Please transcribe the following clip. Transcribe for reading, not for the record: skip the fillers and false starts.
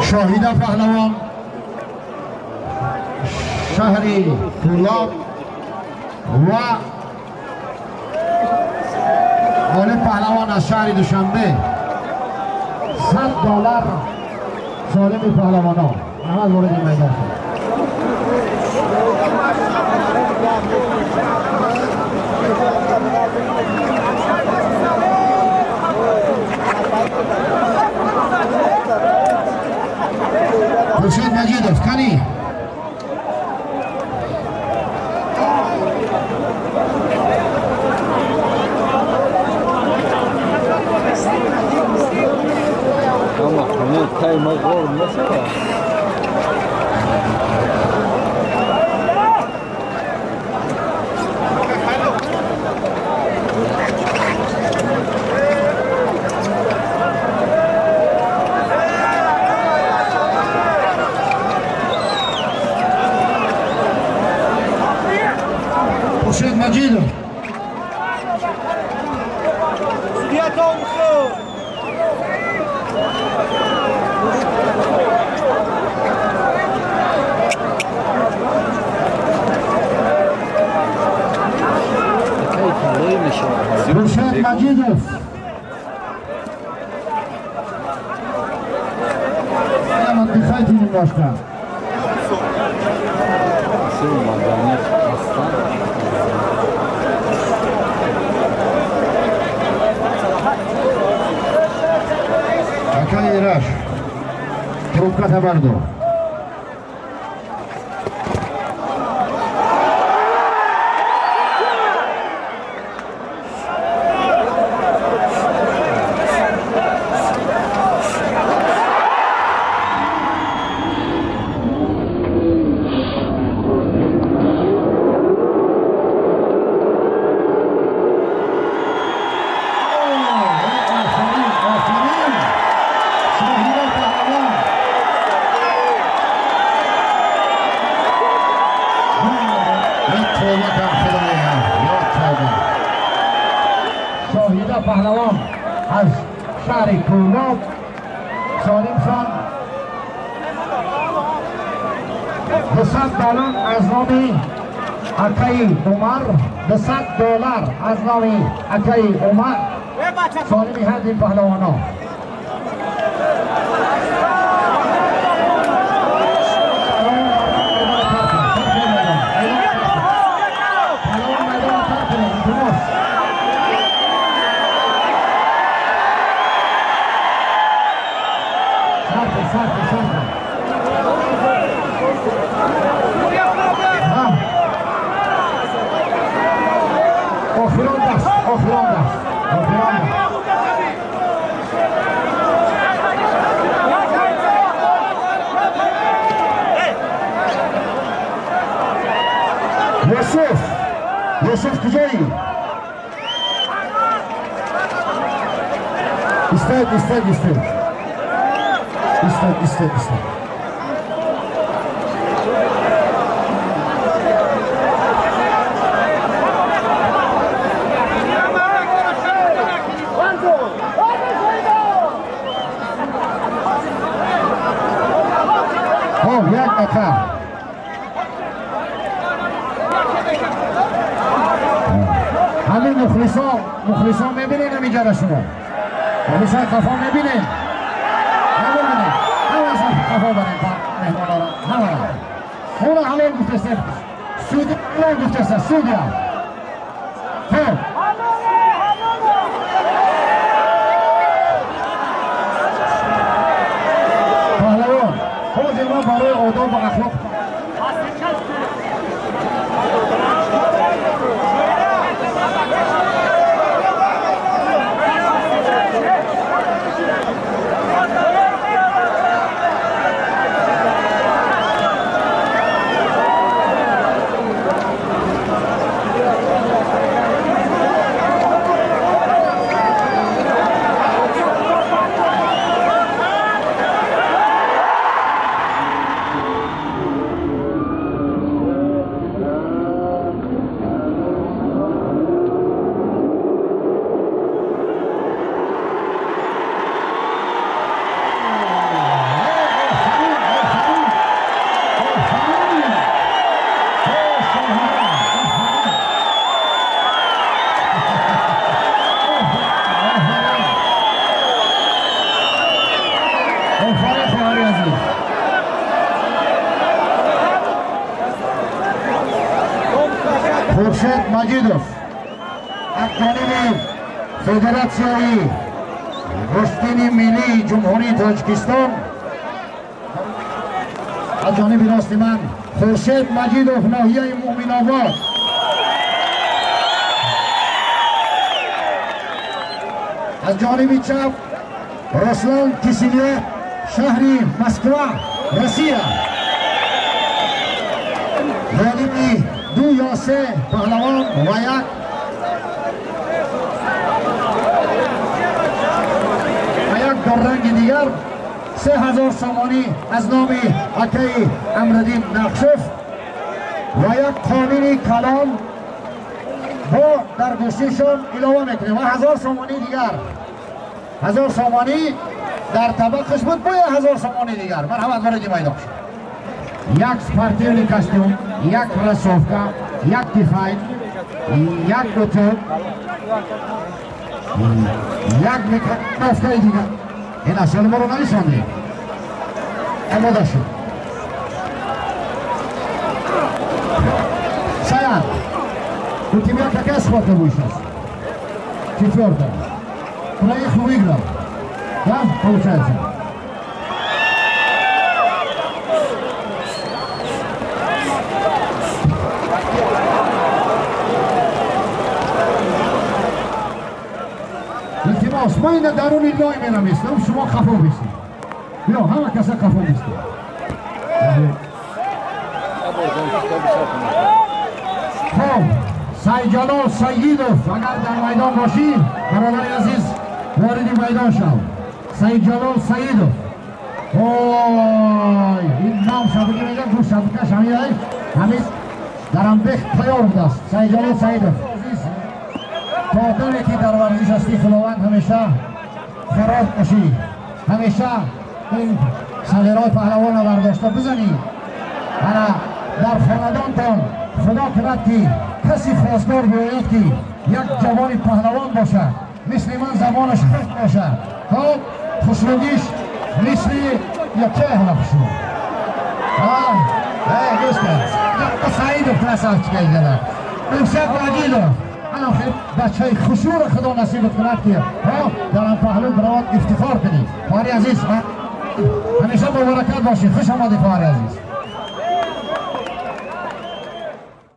Шоҳида Паҳлавон, шаҳри Кӯлоб ва Ғолиб Паҳлавон аз шаҳри Душанбе. $100 солими паҳлавонон. Аҳмад вориди майдон шуд. Хуршед Маҷидов, кани? Хуршед Маҷидов. Хуршед Маҷидов. Отдыхайте немножко. Акай Ираш, трубка табарду. Шоҳида Паҳлавон аз шаҳри Кӯлоб, Солимшон $200 аз номи акаи Умар, $200 аз номи акаи Умар, солими ҳарди паҳлавонон. Охирон даст, охирон даст, охирон даст. Юсуф, Юсуф куҷоӣ? Истед, истед, истед. Истед, истед, истед. Хоб, як нафар. Ҳамин мухлисон, мухлисон мебинед ҳаминҷара шумо. Мухлисон қафо мебинед. Намебинед. Ҳама аз қафо баред меҳмонора. Ҳамара. Ҳона ҳалол гуфтастед. Суди ҳалол гуфтаста, судя. Хоб. Паҳлавон, ҳозир ман барои одоб ва ахлоқ Офарин, хоҳари азиз. Хуршед Маҷидов аз ҷониби Федератсияи гӯштини миллии Ҷумҳурии Тоҷикистон. Аз ҷониби рости ман Хуршед Маҷидов, ноҳияи Муъминобод. Аз ҷониби чап Руслан Киселев, шаҳри Москва, Россия. Ғолиби 2 ё 3 паҳлавон ва як дорранги дигар 3000 сомонӣ аз номи акаи Амриддин Нақшов ва як қонуни калон бо дар гӯштишон илова мекунем ва 1000 сомонӣ дигар. 1000 сомонӣ дар табақаш буд, бо 1000 сомонӣ дигар. Марҳамат, вориди майдон шуд. Як спортивный костюм, як кроссовка, як тифайн, як утюг, як микрофони дигар. Ин ашёи моро нависондем. Омода шуд. Саян, у тебя какая схватка будет сейчас? Четвертая. Троих выиграл. Да, получается? Илтимос, ма ина даруни лой мерамистам, шумо хафо бистед. Биё, ҳама каса хафо бистед. Хоб, Сайҷалол Саидов, агар дар майдон бошӣ, бародари азиз, вориди майдон шав. Сайҷалол Саидов. Ой, ин ном шабака мегӯяд, гӯш шабакаш ҳамин ҳамин дар амбех тайёр будааст. Сайҷалол Саидов. То даме ки дар варзиш ҳастӣ, Худованд ҳамеша фарох бошӣ, ҳамеша ин сағираи паҳлавонро бардошта бизанӣ. Ана дар хонадонтон Худо кунад ки каси хостгор биёяд ки як ҷавони паҳлавон бошад, мисли ман забонаш хуш бошад. Хоб, хушрӯгиш мисли якчае ҳама хушрӯ. Саидов красавчик айгана. Хуршед Маҷидов. Ана бачаи хушрӯро Худо насибат кунад ки дар ан паҳлӯ биравад ифтихор кунӣ. Хоҳари азиз, ҳамеша муборакат бошӣ. Хуш омадӣ, хоҳари азиз.